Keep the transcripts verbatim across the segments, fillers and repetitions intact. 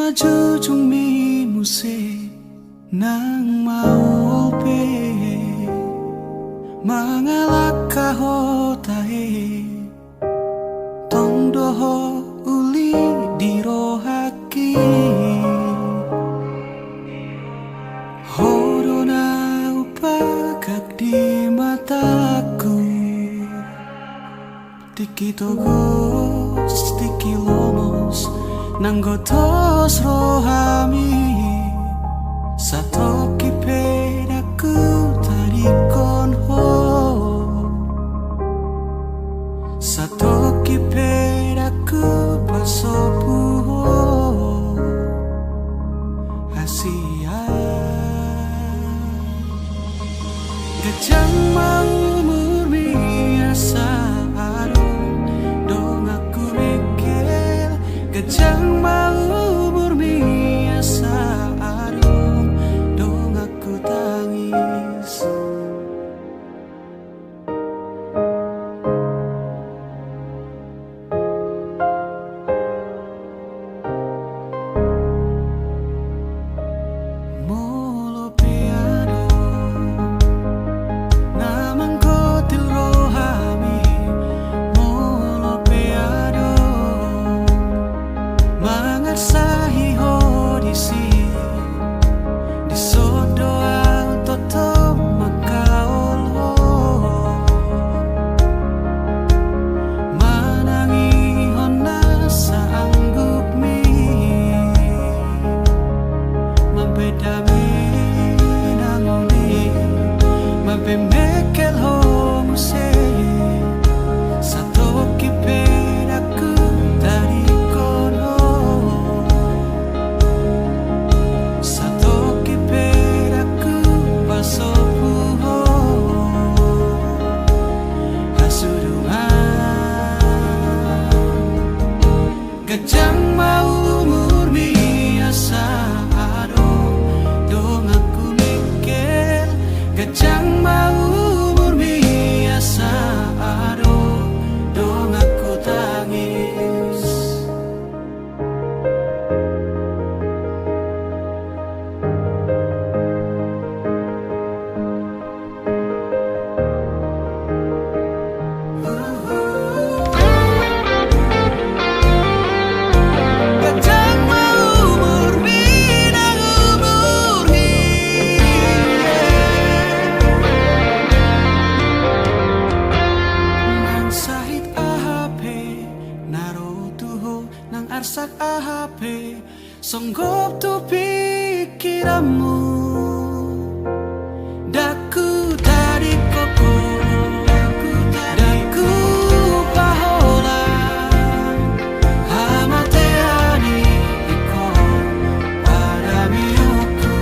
Jujungmi muse nang maol pe mangalangka hota e. Tong do ho uli di rohangki. Ho do na hupangkak di matangku. Tingki togos, tingki lomos, nang gotos rohami. Satongkin pe ndang hutadingkon ho. Satongkin pe ndang hupasobu ho. Hasian. Ganjang ma umurmi asa adong donganku mengkel. Ganjang ma umurmi asa adong donganku tangis. Molo pe adong na manggotil rohami, molo pe adong mangarsahi ho disi, dison do ahu tongtong mangkaol ho. Manangihon na saanggupmi. Mambahen dame na uli, mambahen mengkel ho muse. Satongkin pe ndang hutadingkon ho. Satongkin pe ndang hupasobu ho. Hasudungan. Ganjang ma umurmi asa adong donganku mengkel. Ganjang ma umurmi asa adong donganku tangis. Ganjang ma umurmi nang umur hi. Nang sahit aha pe na ro tu ho, nang arsak aha pe songgop tu pingkiranmu. Ndang hutadingkon ho, ndang hupaholang hamatean i, ingkon pardamehonku.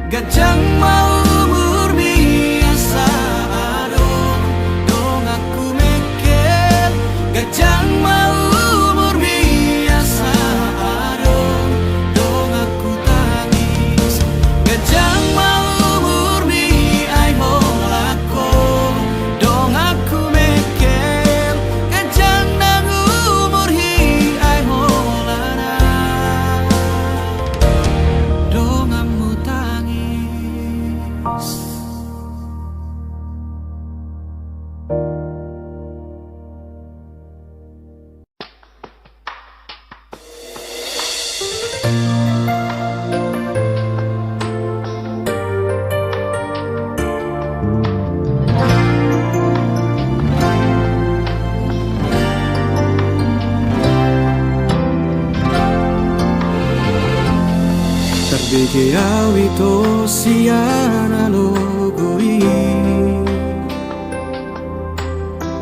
Ganjang ma umurmi asa adong donganku mengkel. Ganjang ma umurmi asa adong donganku tangis. Ganjang ma umurmi ai holan ho donganku mengkel. Ganjang nang umur hi ai holan ahu donganmu tangis. Tarbege au ito sian alogo i.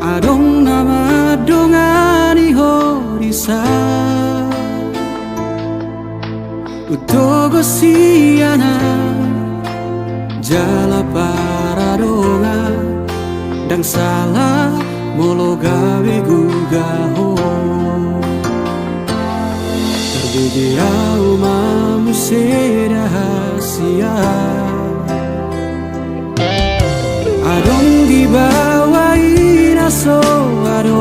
Adong na mandongani ho disa. Utogo siana jala paradongan, ndang sala molo gabe guga ho. Tarbege au ma muse da hasian. Adong di baoa i na so adong.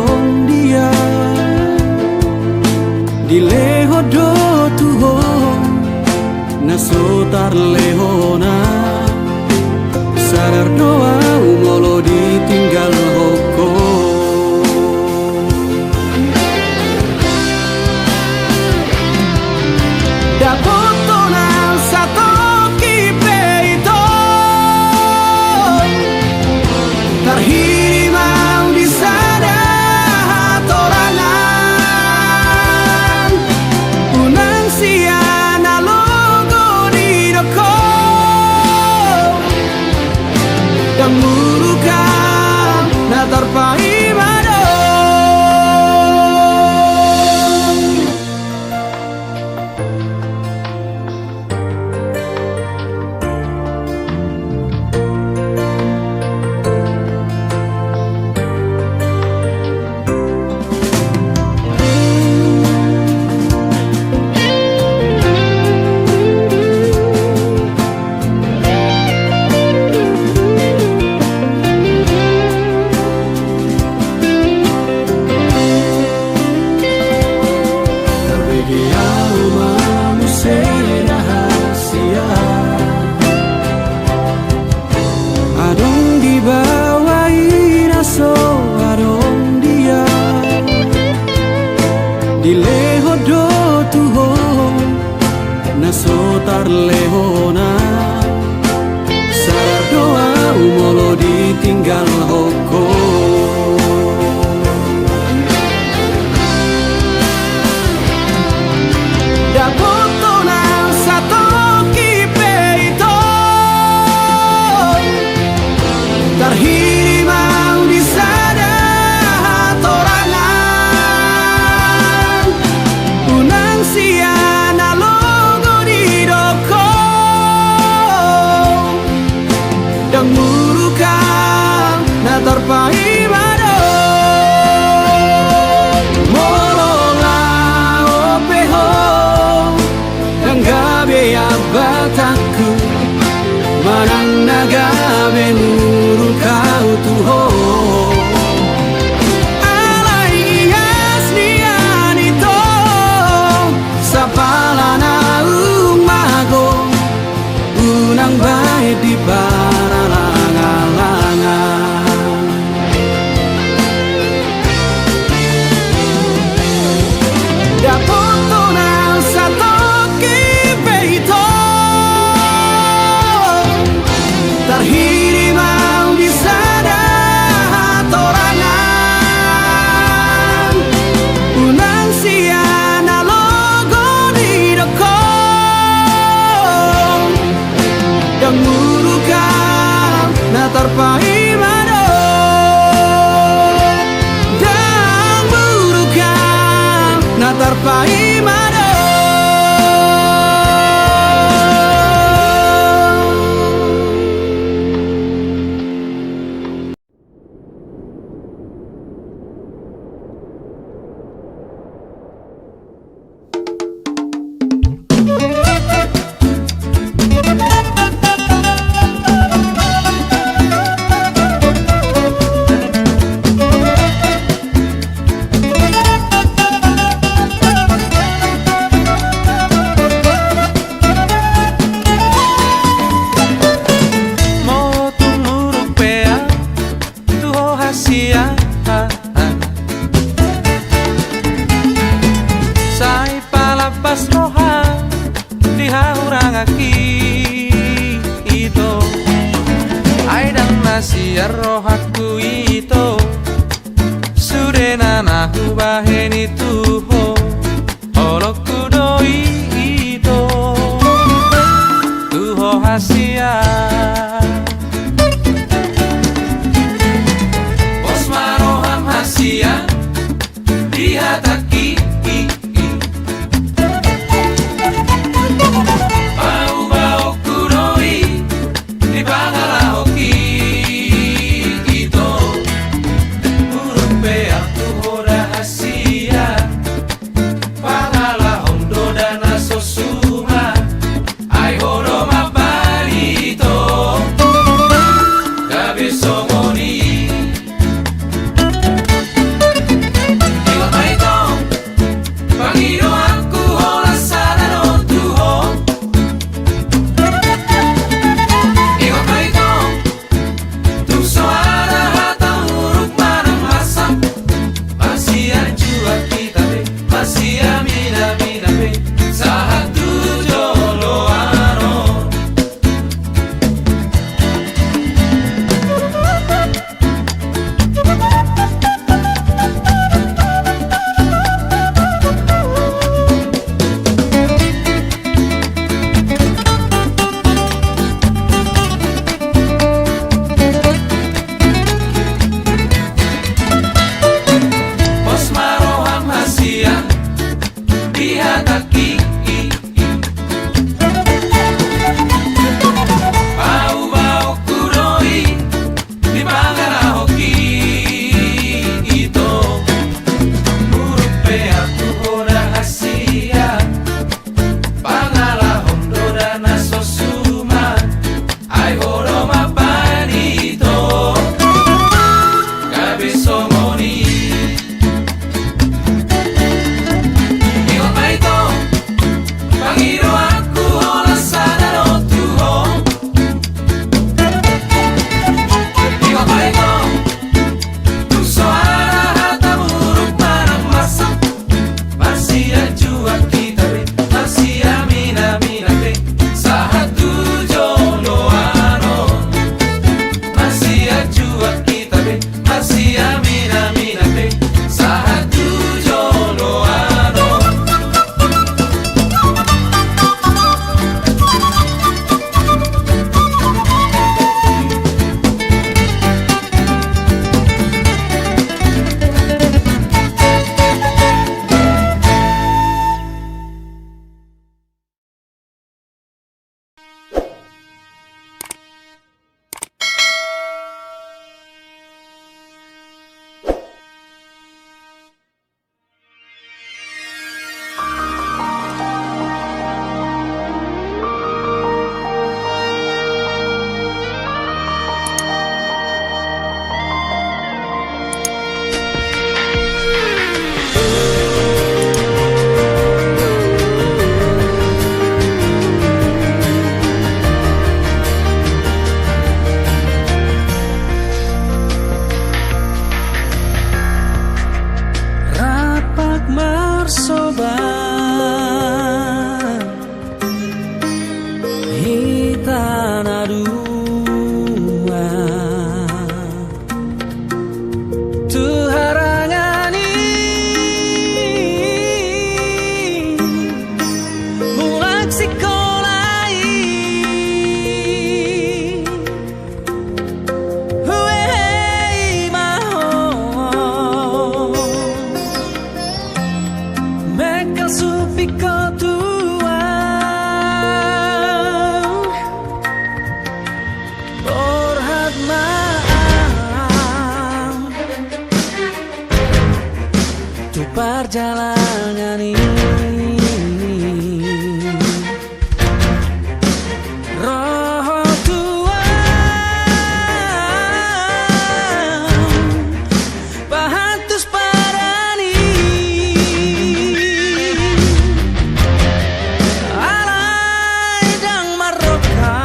Dilehon do tu ho na so tarlehonan. Sadar do ahu molo ditinggalhon ho. Dapothon nang satongkin pe ito. Tarhirim ahu di sada hatorangan. Unang sian alogo didok ho. Ndang muruk ahu na tarpaima do. Tarbege ahu ma muse rahasia. Adong di baoa i na so adong dia. Dilehon do tu ho na so tarlehonan. Sadar do ahu molo ditinggalhon ho. Dapothon nang satongkin pe ito. Tarhirim ahu di sada hatorangan. Unang sian alogo didok ho. Ndang muruk ahu na tarpaima do. Molo laho pe ho ndang gabe ambatanku. Manang na gabe muruk ahu tu ho. Alai ias nian ito. Sapala naung mago. Unang bahen di paralangalaangan. Dapothon nang satongkin pe ito. Tarhirim ahu di sada hatorangan. Unang sian alogo didok ho. Ndang muruk ahu na tarpaima do. Ndang muruk ahu na tarpaima do. Molo tung muruk pe ahu tu ho hasian, sai palambas roham di hahurangangki ito. Ai ndang na sian rohangku ito, sudena na hubahen i tu ho. Holongku do i ito tu ho hasian. Pos ma roham hasian di hatangki. Pahubaonku do i di pangalahonki ito. Muruk pe ahu tu ho da hasian. Pangalahon do da na so suman. Ai ho do mambali ito. Gabe songon i. Ingot ma ito. Pingkon Tuhan, borhat ma ahu tu parjalanan i. Roha Tuhan, pahantusi padan i. Alai ndang marroha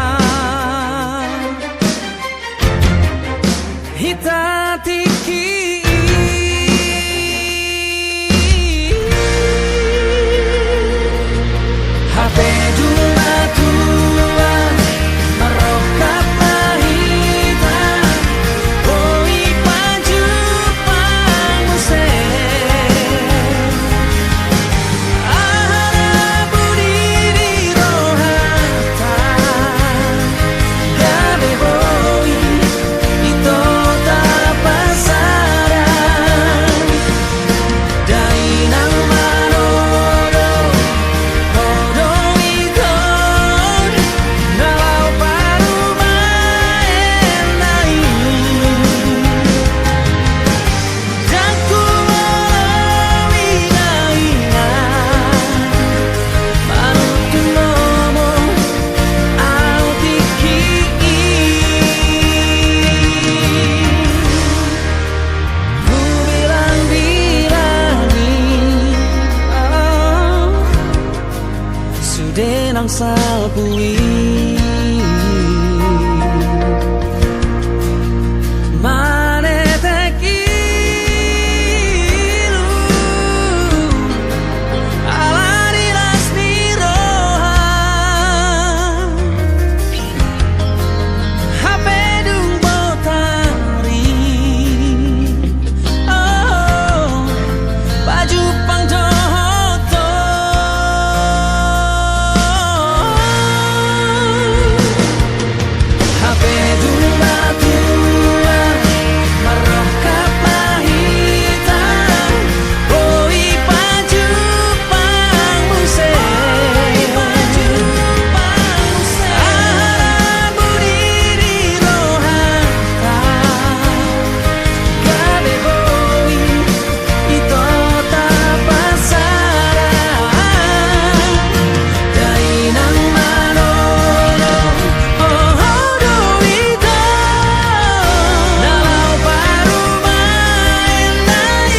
hita tingki i. Hape dung ma Tuhan marroha ma hita, boi pajumpang muse. Aha na buni di rohanta, gabe boi ito tapasahat. Dainang manodong, odong ito, na laho parumaen na i. Ndang huoloi dainang, manuntun lomo ahu tingki i. Hubilangbilangi, oh, sude naung salpu i. Manetek ilu ala ni las ni roha. Hape dung botari, oh, pajumpang dohot ho. Hape dung ma Tuhan marroha ma hita, boi pajumpang muse. Aha na buni di rohanta, gabe boi ito tapasahat. Dainang manodong, oh, odong ito, na laho parumaen na i.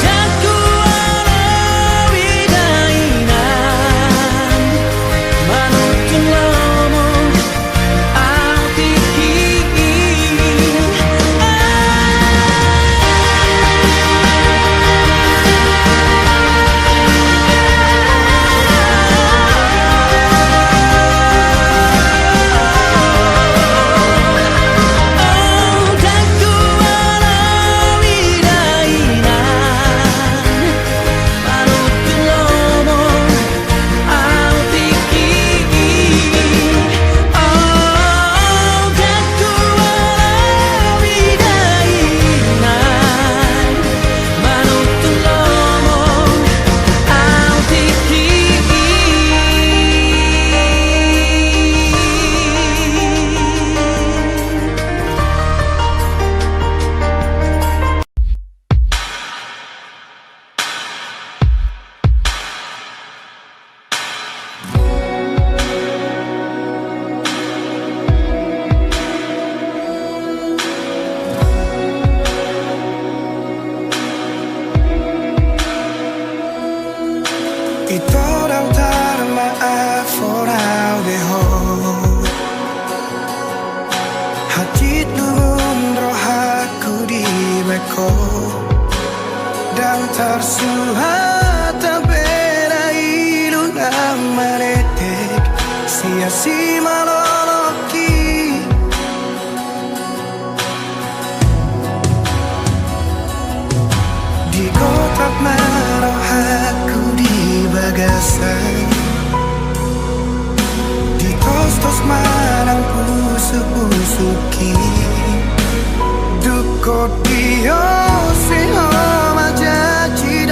Ndang huoloi dainang, manuntun lomo ahu tingki i. Ndang huoloi dainang, manuntun lomo ahu tingki i. Oh, ndang huoloi dainang, manuntun lomo ahu tingki i. Ito, ndang tarmaafhon au be ho. Hansit lungun rohangku dibahen ho. Ndang tarsuhat hambela ilu na manetek sian simalolongki. Digotap ma rohangku di bagasan, ditostos ma nang pusukpusukki. Dung ho tio, sai ho ma janji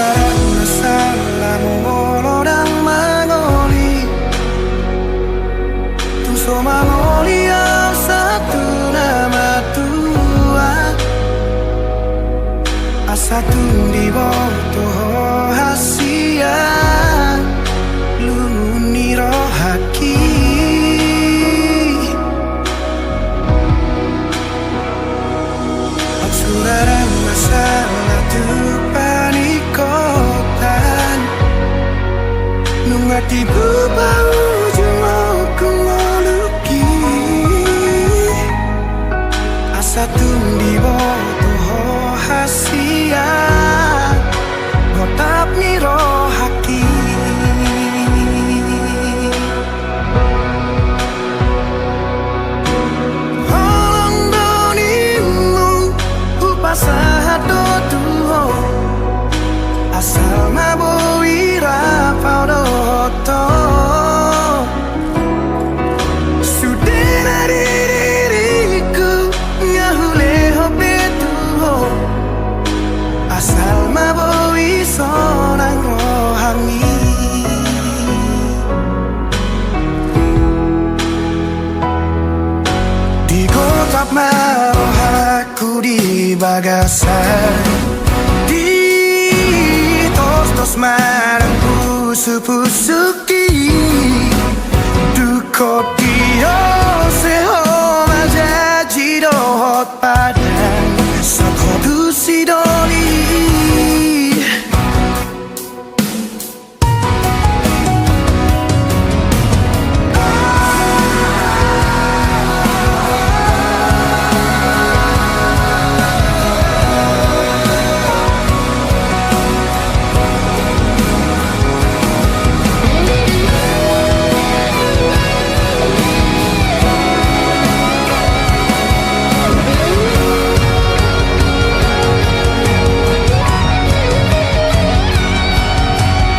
Ndang na salah molo ndang mangoli. Tung so mangoli au sahat tu na matua. Asa tung diboto ho hasian lungun ni rohangki. Sura ndang na salah tu paningkotan. Nunga tibu paujung oku ngolungki. Asa tung diboto ho hasian gotap ni rohangki. Holong do ninmu hupasahat do tu ho. Asal ma boi rap au dohot ho. Sude na di diringku nga hulehon be tu ho. Asal ma boi sonang rohami. Digotap ma rohangku di bagasan. Ditostos ma nang pusuk-pusuk i. Dung hot di ho se ho manjanji dohot padan sahat tu sidoli.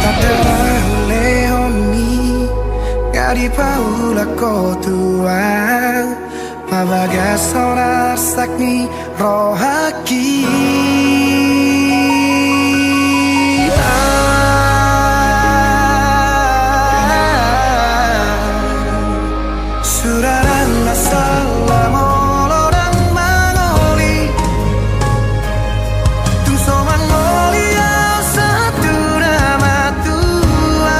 Tanda na hulehon i nga dipaulak ho tu ahu. Pabagason arsak ni rohangki. Sura ndang na salah molo ndang mangoli. Tung so mangoli au sahat tu na matua.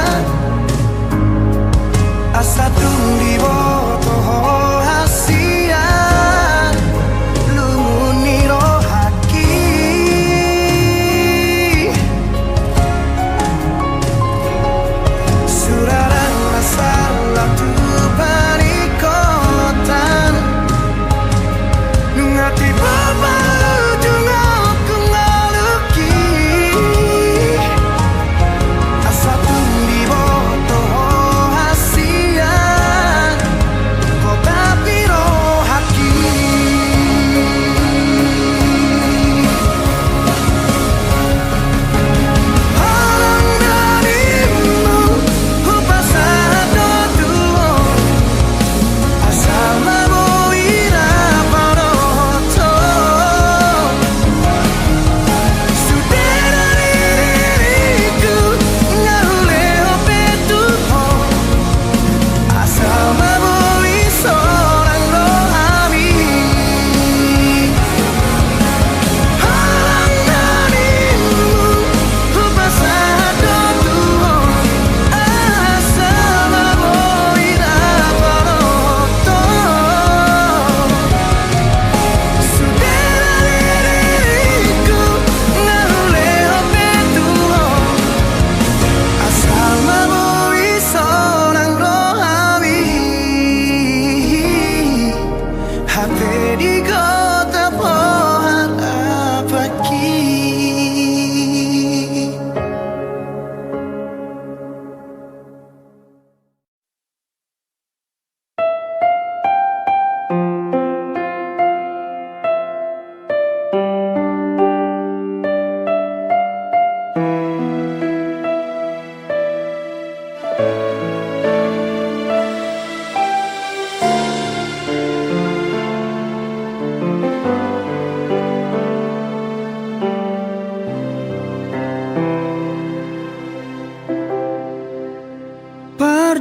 Asa tung diboto ho hasian lungun ni rohangki.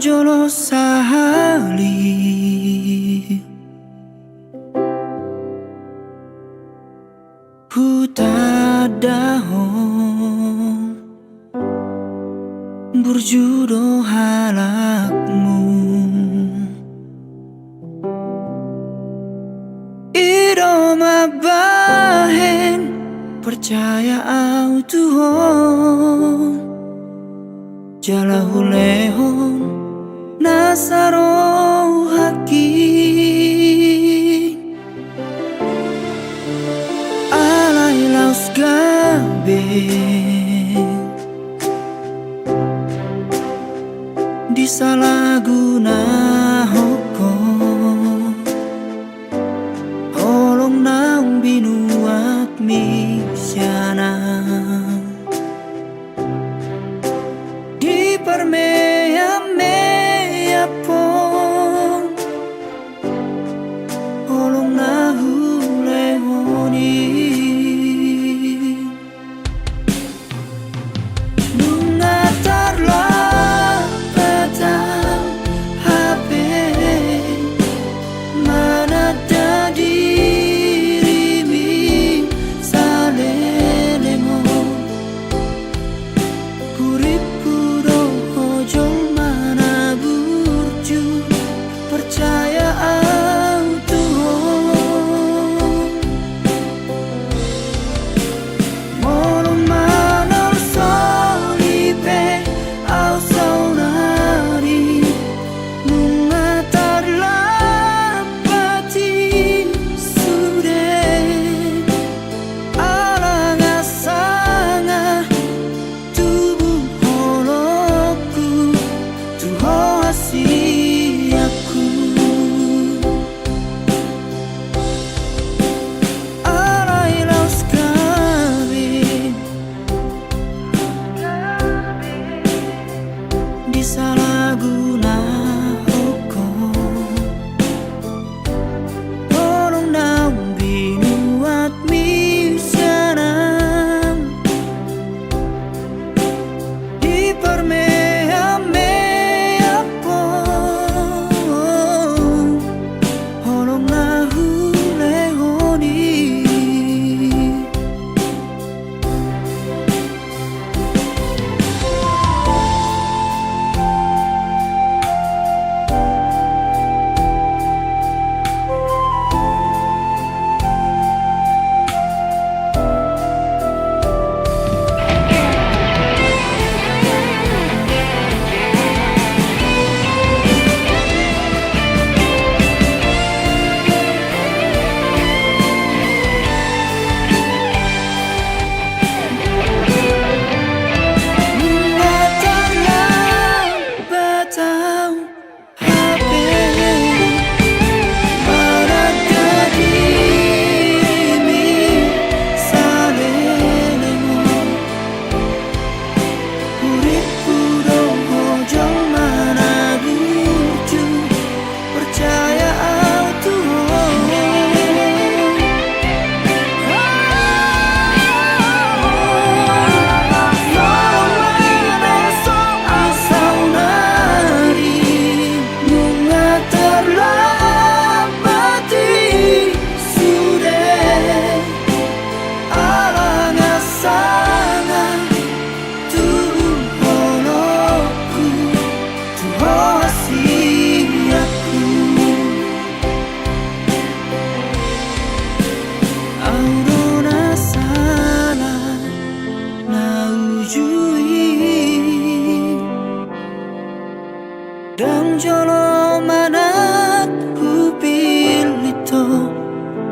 Jolo sahali hutandahon burju do halakmu. I do mambahen percaya au tu ho. Jala hulehon na sarohangki. Alai laos gabe disalagunahon ho. Holong naung binuatmi sian au diparmeammeaphon holong na hulehon i. Nunga tarlambat au hape mananda dirimi saleleng on. Huripku do ho jolma na burju, percaya au tu ho. Molo manolsoli pe au saonari, nunga tarlambat i sude. Ala nga sanga tubu holongku tu ho hasianku. Alai laos gabe disalagunahon ho holong naung binuatmi sian au. Diparmeammeaphon holong na hulehon i. Tubu holongku tu ho hasianku. Au do na sala na uju i. Ndang jolo manat hupillit ho,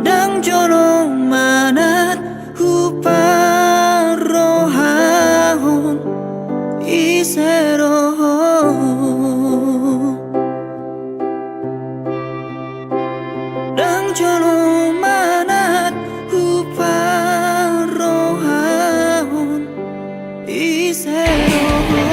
ndang jolo manat huparrohahon ise do ho. Ndang jolo manat huparrohahon ise do ho.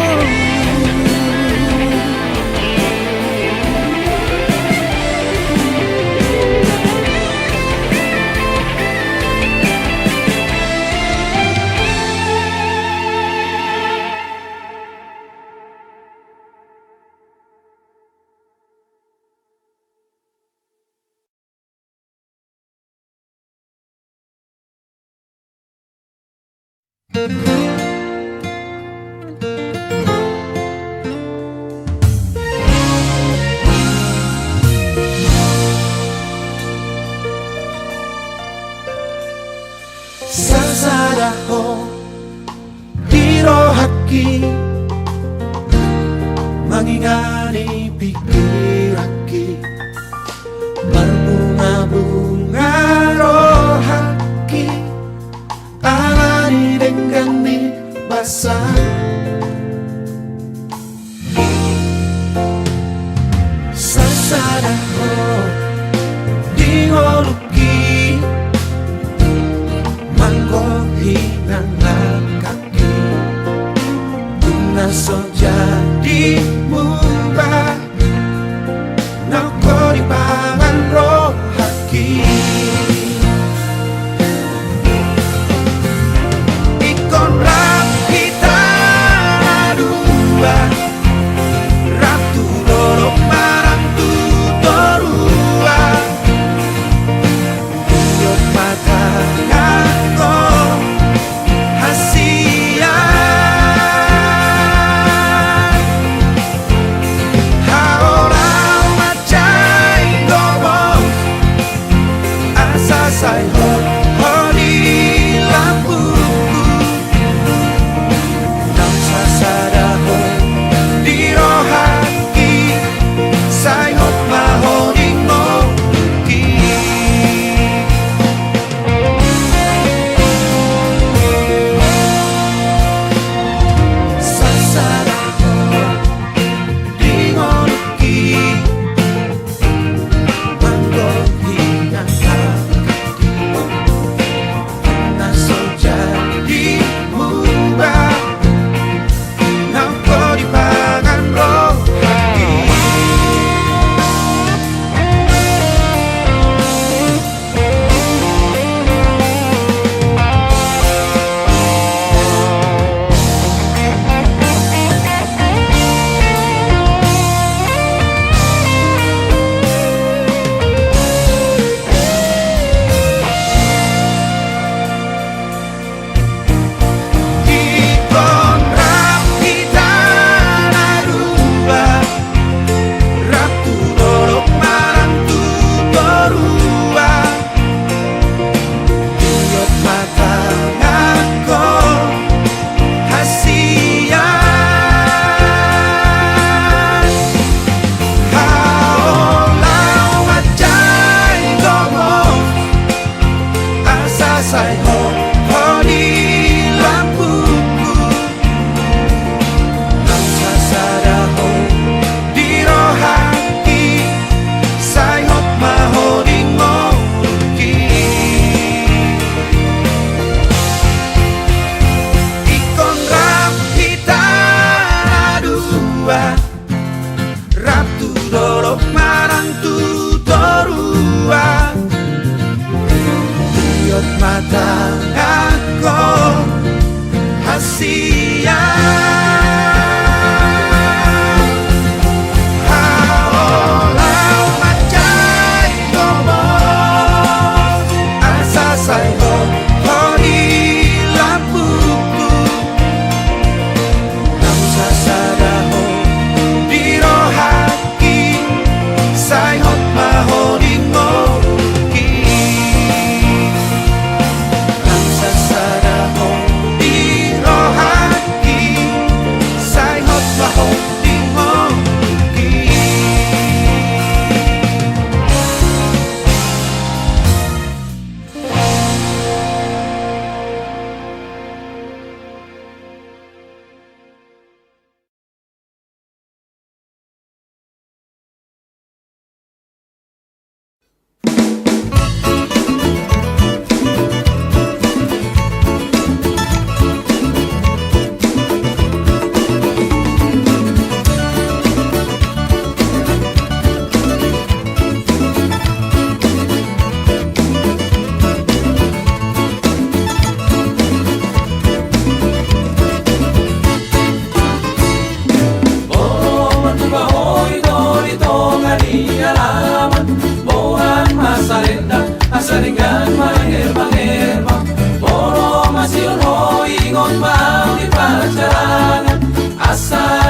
Sasada ho di rohangki, mangingani pingkiranki, marbunga-bunga rohangki, alani denggan ni basa. Sasada ho di ngolungki, manggohi nang langkangki, dung na so jadi muba, nanggo dipangan rohangki. Ingkon rap hita na dua, rap tu dolok manang tu toruan, ingot ma tangan ho hasian.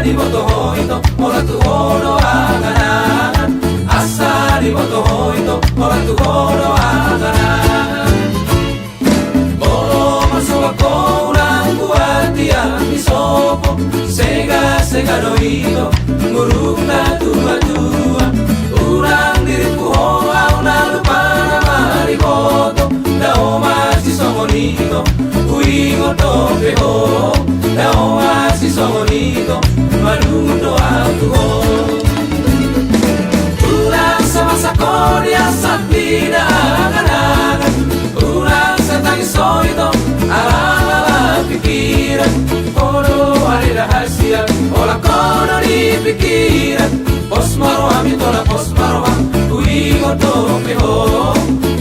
diboto ho ito, holan tu ho do angan-angan. Asa diboto ho ito, holan tu ho do angan-angan. Molo marsoba ho unang buat tiang di sopo, sega-sega do ito, muruk na tua-tua. Unang dirimpu ho, au na lupa na mariboto, dao masisongon ito, huingot dope ho, dao masisongon ito, madungun do au tu ho. Unang sa masa ho di asa pina angan-angan, unang sa tangis ho ito, ala-ala pikiran, ho do ale da hasian, holan ho do di pikiran. Pos ma roham ito na pos ma roham, huingot dope ho.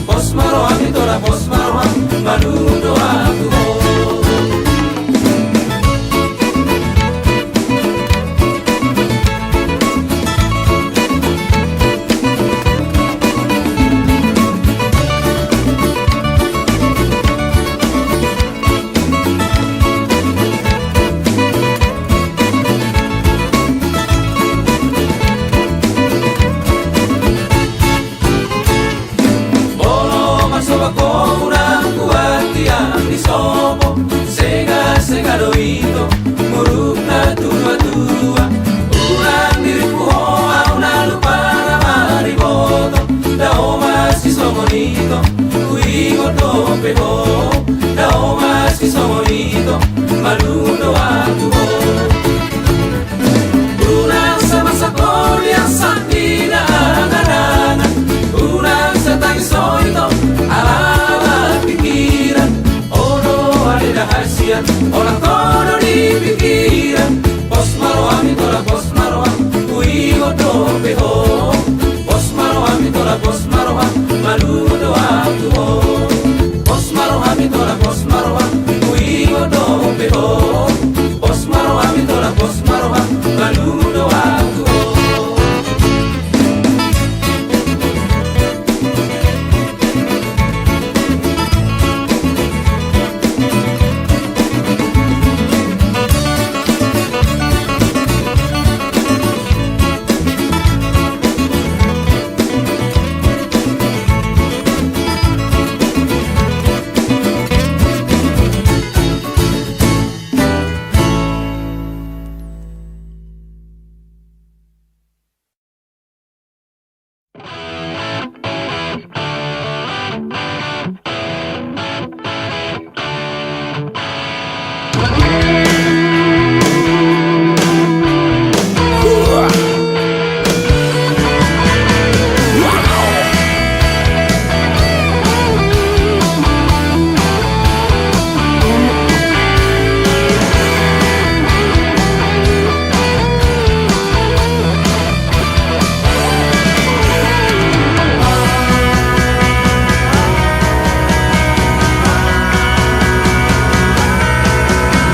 Pos ma roham ito na pos ma roham, madungun do au tu ho. Molo marsoba ho unang buat tiang di sopo, sega-sega do ito, muruk na tua-tua. Unang dirimpu ho, au na lupa na mariboto, dao masisongon ito, huingot dope ho, dao masisongon ito, madungun do au tu ho. Unang sa masa ho di asa pina angan-angan, unang sa tangis ho ito, ala-ala pikiran, ho do ale da hasian, holan ho do di pikiran. Pos ma roham ito na pos ma roham, huingot dope ho. Pos ma roham ito na pos ma roham, madungun do au tu ho. Pos ma roham ito na pos ma roham, huingot dope ho. Pos ma roham ito na pos ma roham, madungun do au tu ho.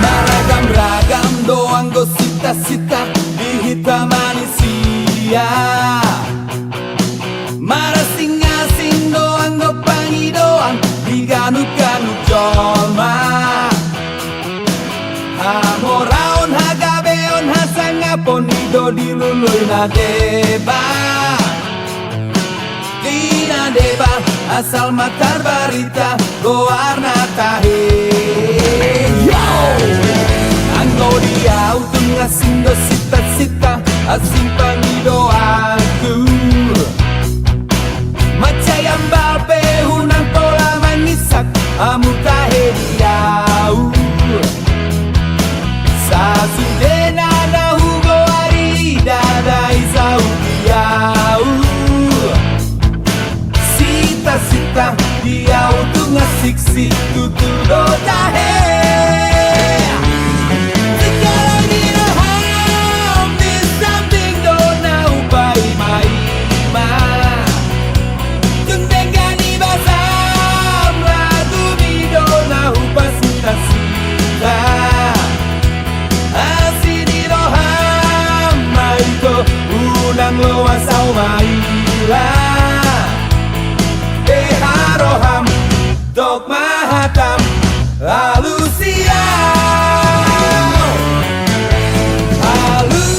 Maragam-ragam do anggo sinta-sinta di hita manisia. Marasing-asing do anggo pangidoan di ganup-ganup jolma. Hamoraon, hagabeon, hasangapon i do dilului na deba. Di na deba asal ma tarbarita goarna tahe. Yo! Anggo di au tung asing do sinta-sinta, asing pangidoanku. Mansai ambal pe unang pola mangisak, hamu tahe di au. Sasudena na hugoari, ndada i saut di au. Sinta-sinta di au tung asik, situtu do tahe. Sekarang di roham, di sambing do na hupaima-ima. Tung denggan i basam, lagu mi do na hupasinta-sinta. Asi ni roham ma ito, unang loas au maila. Deha roham, dok ma hatam, alusia. Alusia.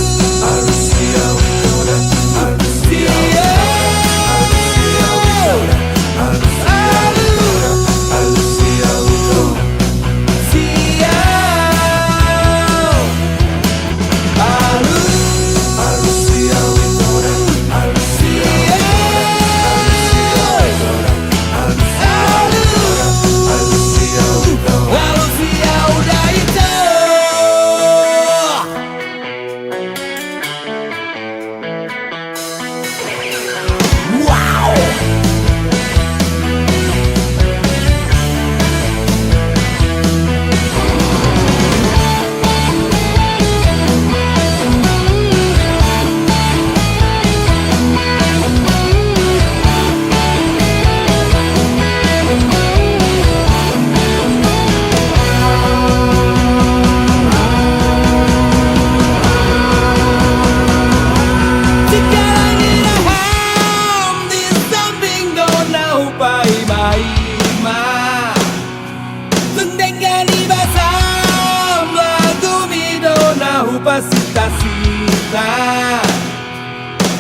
Tasita,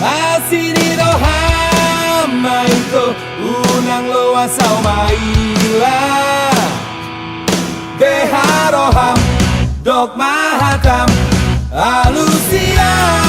asi ni roham ma ito, unang loas au maila. Beha roham, dok ma hatam, alusia.